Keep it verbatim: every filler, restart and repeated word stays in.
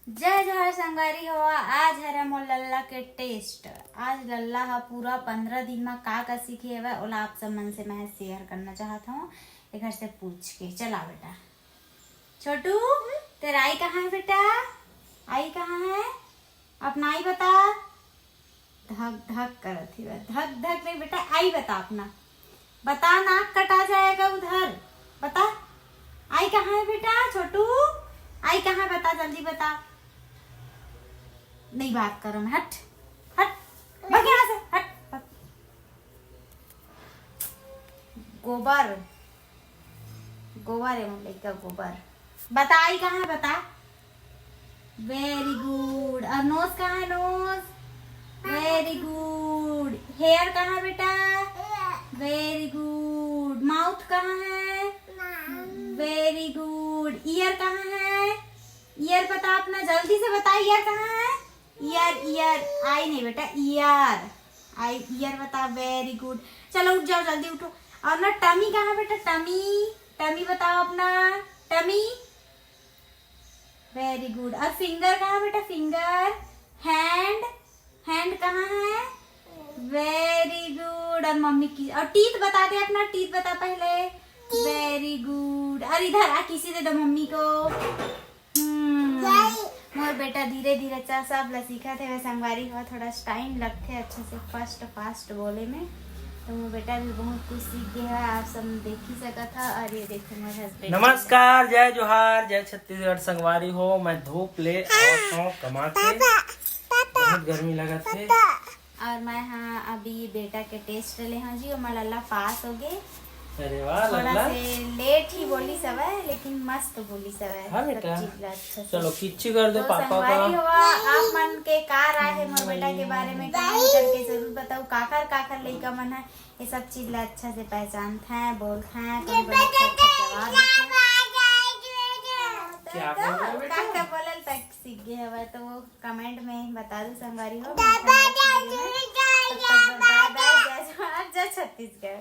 जय जोहार संगवारी हो। आज हरे मोर लल्ला के टेस्ट। आज लल्ला ह पूरा पंद्रह दिन म का का सीखे हवय, ओला आप सब मन से मैं शेयर करना चाहत हूँ। एकर से पूछ के चला बेटा। छोटू, तेरा आई कहाँ है बेटा? आई कहाँ है? अपना आई बता। धक धक करत ही बा। धक धक नहीं बेटा, आई बता अपना। बता, नाक कटा जाएगा उधर। बता, आई कहाँ है बेटा? छोटू, आई कहाँ है? बता, जल्दी बता। नहीं बात करो मैं, हट, हट, भाग यहाँ से, हट, हट। गोबर, गोबर है मोर लइका, गोबर। बता, आई कहाँ है? बता। वेरी गुड। और नोज कहाँ है? नोज। वेरी गुड। हेयर कहाँ है बेटा? वेरी गुड। माउथ कहाँ है? वेरी गुड। ईयर कहाँ है? ईयर बता अपना, जल्दी से बता, ईयर कहाँ है? Year, year. आई नहीं बेटा, ईयर। आई, ईयर बता। वेरी गुड। चलो उठ जाओ, जल्दी उठो। और ना, टमी कहाँ बेटा? टमी, टमी बताओ अपना। टमी। वेरी गुड। और फिंगर कहाँ बेटा? फिंगर। हैंड, हैंड कहाँ है? वेरी गुड। और मम्मी की, और टीथ बता दे अपना, टीथ बता पहले। वेरी गुड। और इधर आ, किसी दे दो मम्मी को। हम्म, मोर बेटा धीरे धीरे अच्छा सब ला सीखत हे। संगवारी हो, थोड़ा टाइम लगथे अच्छा से फर्स्ट फास्ट बोले में, तो मोर बेटा भी बहुत कुछ सीख गया है, आप सब देख ही सकत हा। और ये देखो मोर हस्बैंड। नमस्कार, जय जोहार, जय छत्तीसगढ़। संगवारी हो, मैं धूप ले आवत हूँ कमा के, बहुत गर्मी लगत है। और मैं हाँ अभी बेटा के टेस्ट ले हाँ जी, ओमा लल्ला पास हो गए। अरे वाह, थोड़ा लल्ला। से लेट ही बोली सवय, लेकिन मस्त बोली सवय। हाँ सब बेटा। चीज ला अच्छा से। चलो, किच्ची कर दे तो पापा का। संगवारी हो, आप मन के का राय है मोर बेटा के बारे में, कमेंट करके जरूर बताओ। काखर काखर लइका मन है, ये सब चीज ला अच्छा से पहचानत है, बोलत है, कौन कौन अच्छा अच्छा जवाब देत है। क्या बोल रहे हो बेटा? का का बोलल तक सीख गए हवय, तो वो कमेंट में बता दो संगवारी हो। बाय बाय, जय जोहार, जय छत्तीसगढ़।